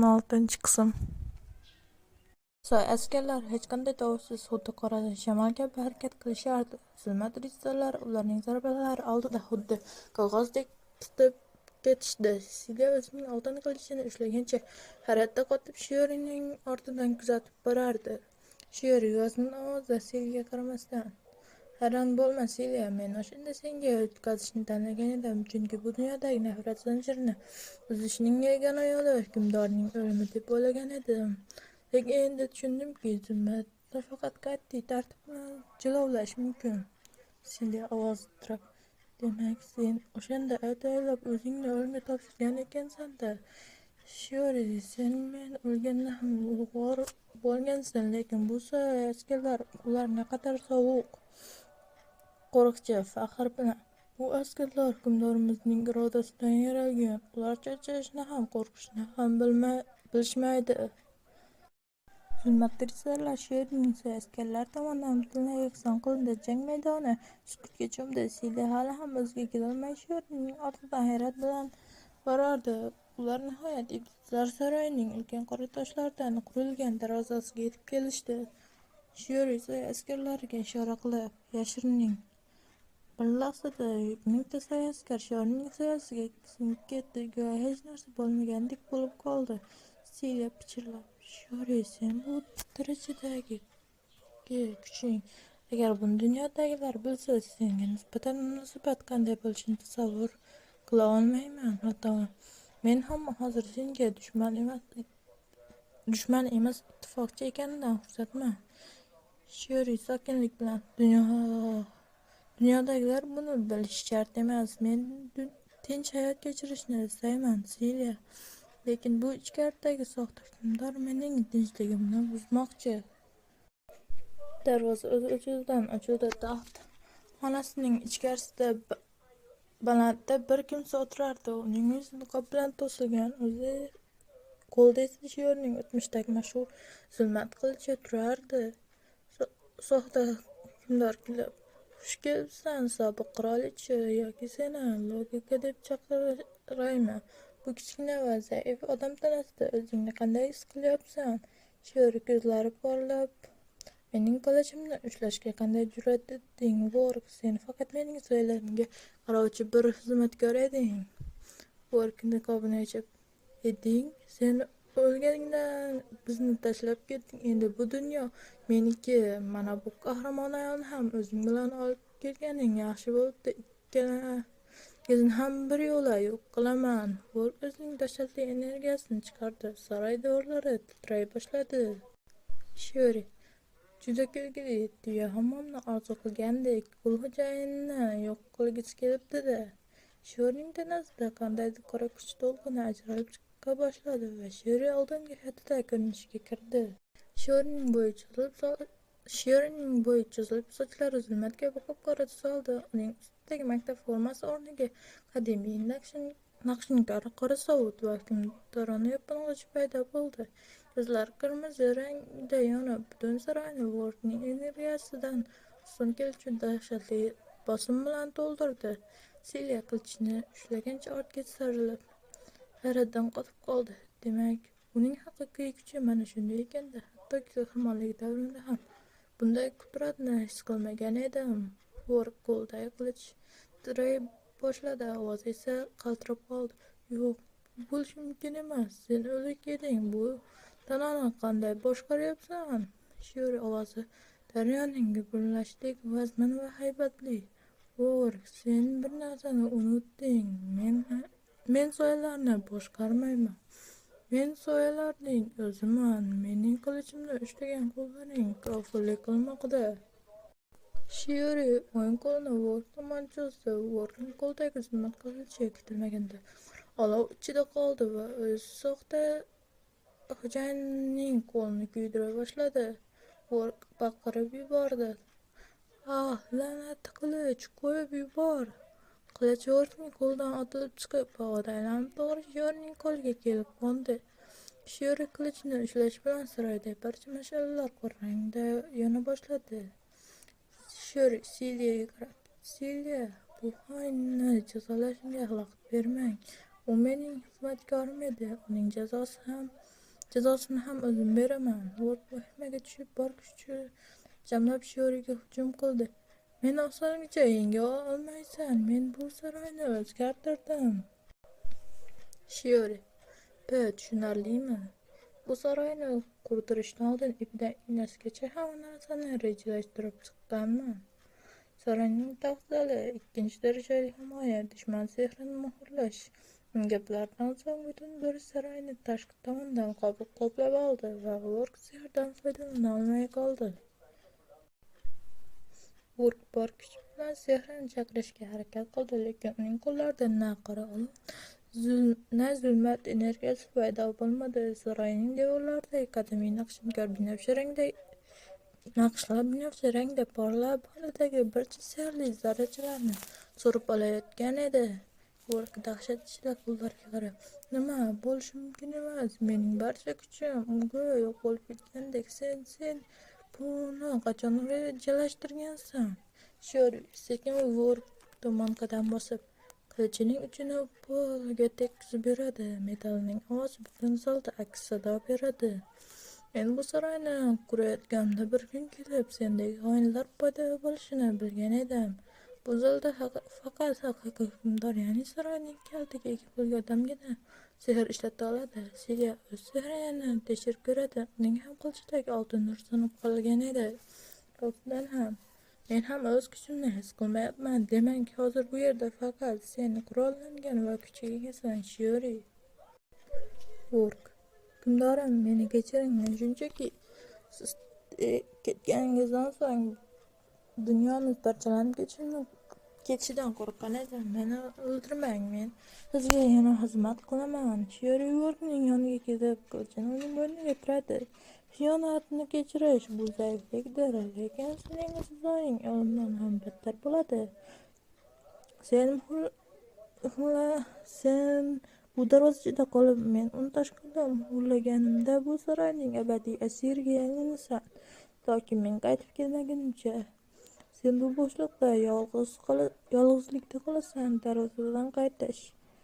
16-qism. Soy askarlari hech qanday tovushsiz, xuddi qora shamol kabi harakat qilishardi. Zulmat ritsarlari ularning zarbalari oldida xuddi qog'ozdek titib ketishdi. Silya o'zining oltin qilichini ushlagancha hayratda qotib, Shiorining ortidan kuzatib borardi. Shiori vazmin ovozda Silyaga qaramasdan: "Hayron bo'lma, Silya, men o'shanda senga yutqazishni tanlagan edim, chunki bu dunyodagi nafrat zanjirini uzishning yagona yo'li hukmdorning o'limi deb o'ylagan edim. Lekin endi tushundimki, zulmatni faqat qat'iy tartib bilan jilovlash mumkin." Silya ovozi titrab: "Demak, sen o'shanda ataylab o'zingni o'limga topshirgan ekansan-da? Shiori, sen men o'lganda ham ulug'vor bo'lgansan, lekin bu soy askarlari, ular naqadar sovuq." Qo'riqchi faxr bilan: "Bu askarlar hukmdorimizning irodasidan yaralgan, ular charchashni ham, qo'rqishni ham bilishmaydi." Zulmat ritsarlar Shiorining soy askarlari tomonidan butunlay yakson qilindi. Jang maydoni sukutga cho'mdi. Silya hali ham o'ziga kelolmay Shiorining ortidan hayrat bilan borardi. Ular nihoyat Iblislar saroyining ulkan qora toshlardan qurilgan darvozasiga yetib kelishdi. Shiori soy askarlariga ishora qilib: "Yashiring." Bir lahzada mingta soy askar Shiorining soyasiga singib ketdi, go'yo hech narsa bo'lmagandek bo'lib qoldi. Silya pichirlab: "Shiori, sen bu darajadagi kuching, agar buni dunyodagilar bilsa, senga nisbatan munosabat qanday bo'lishini tasavvur qila olmayman. Hatto men ham hozir senga dushman emas, ittifoqchi ekanidan xursandman." Shiori sokinlik bilan: "Dunyodagilar buni bilishi shart emas. Men tinch hayot kechirishni istayman, Silya. Lekin bu ichkaridagi soxta hukmdor mening tinchligimni buzmoqchi." Darvoza o'z-o'zidan ochildi. Taxt xonasining ichkarisida balandda bir kimsa o'tirardi. Uning yuzi niqob bilan to'silgan, qo'lida esa Shiorining o'tmishdagi mashhur zulmat qilichi turardi. Soxta hukmdor kulib: "Xush kelibsan, sobiq qirolicha, yoki seni Logika deb chaqiraymi? Bu kichkina va zaif odam tanasida o'zingni qanday his qilyapsan?" Shiori ko'zlari porlab: "Mening qilichimni ushlashga qanday jur'at etding, Vorg? Sen faqat mening soyalarimga qarovchi bir xizmatkor eding." Vorg niqobini yechib: "Eding? Sen o'lganingda bizni tashlab ketding, endi bu dunyo meniki. Mana bu qahramon ayolni ham o'zing bilan olib kelganing yaxshi bo'libdi, ikkalangizni ham bir yo'la yo'q qilaman." Vorg o'zining dahshatli energiyasini chiqardi, saroy devorlari titray boshladi. Shiori: "Juda kulgili, tuya hammomni orzu qilgandek, qul xo'jayinini yo'q qilgisi kelibdi-da." Shiorining tanasida qandaydir qora kuch to'lqini ajralib chiqa boshladi va Shiori oldingi hayotidagi ko'rinishga kirdi. Shiorining bo'yi cho'zilib, sochlari zulmat kabi qop-qora tus oldi. Uning ustidagi maktab formasi o'rniga qadimiy naqshinkor qora sovut va hukmdorona yoping'ich paydo bo'ldi. Ko'zlari qirmizi rangda yonib, butun saroyni Vorgning energiyasidan ustun keluvchi dahshatli bosim bilan to'ldirdi. Silya qilichini ushlagancha ortga tisarilib, hayratdan qotib qoldi. Demak, uning haqiqiy kuchi mana shunday ekan-da, hattoki qahramonlik davrimda ham bunday qudratni his qilmagan edim. Vorg qo'lidagi qilich titray boshladi, ovozi esa qaltirab qoldi: "Yo'q, bu bo'lishi mumkin emas. Sen o'lik eding, bu tanani qanday boshqaryapsan?" Shiori ovozi daryoning gupillashidek vazmin va haybatli: "Vorg, sen bir narsani unutding. Men soyalarni boshqarmayman. Men soyalarning o'ziman. Mening qilichimni ushlagan qo'llaring kofirlik qilmoqda." Shiori o'ng qo'lini Vorg tomon cho'zdi. Vorgning qo'lidagi zulmat qilichi kutilmaganda olov ichida qoldi va o'z soxta xo'jayinining qo'lini kuydira boshladi. Vorg baqirib yubordi: "Ah, la'natli qilich, qo'yib yubor!" Qilich Vorgning qo'lidan otilib chiqib, havoda aylanib to'g'ri Shiorining qo'liga kelib qo'ndi. Shiori qilichni ushlashi bilan saroydagi barcha mash'alalar qora rangda yona boshladi. Shiori Silyaga qarab: "Silya, bu xoinni jazolashimga xalaqit bermang. U mening xizmatkorim edi. Uning jazosini ham o'zim beraman. Vork vahimaga tushib, bor kuchini jamlab Shioriga hujum qildi. Meni osonlikcha yenga olmaysan. Men bu saroyni o'zgartirdim. Shiori: P, tushunarlimi? Bu saroyni qurdirishdan oldin ipidan ignasigacha hamma narsani rejalashtirib chiqqanman. Saroyning taxt zali, ikkinchi darajali himoya, dushman sehrini muhrlash. Gaplardan so'ng butun bir saroyni tashqi tomondan qobiq qoplab oldi va Vork sehrdan foydalana olmay qoldi. Vork bor kuchi bilan sehrini chaqirishga harakat qildi, lekin uning qo'llarida na qora olov, na zulmat energiyasi paydo bo'lmadi. Saroyning devorlaridagi qadimiy naqshnikor naqshlar binafsha rangda porlab, xonadagi barcha sehrli zarrachalarni so'rib olayotgan edi. Vork dahshat ichida qo'llariga qarab: Nima? Bo'lishi mumkin emas. Mening barcha kuchim go'yo yo'q bo'lib ketgandek. Sen buni qachon rejalashtirgansan? Shiori sekin Vork tomon qadam bosib, qilichining uchini polga tekkizib beradi. Metallning ovozi butun zalda aks-sado beradi. Men bu saroyni qurayotganimda bir kun kelib sendek xoinlar paydo bo'lishini bilgan edim. Bu zalda faqat haqiqiy hukmdor, ya'ni saroyning kalitiga ega bo'lgan odamgina sehr ishlata oladi. Silya o'z sehrini tekshirib ko'radi. Uning ham qilichidagi oltin nur so'nib qolgan edi. Rostdan ham, men ham o'z kuchimni his qilmayapman. Demak, hozir bu yerda faqat sen qurollangan va kuchga egasan, Shiori. Vork: Hukmdorim, meni kechiring, men shunchaki siz ketganingizdan so'ng dunyomiz parchalanib ketishidan qo'rqqan edim. Meni o'ldirmang, men sizga yana xizmat qilaman. Shiori Vorkning yoniga kelib, qilichini uning bo'yniga tiradi. Xiyonatni kechirish bu zaiflikdir, lekin sening jazoing o'limdan ham battar bo'ladi. Sen bu darvoza ichida qolib, men uni tashqaridan muhrlaganimda bu saroyning abadiy asiriga aylanasan. Toki men qaytib kelmagunimcha sen bu bo'shliqda yolg'izlikda qolasan. Darvozadan qaytish.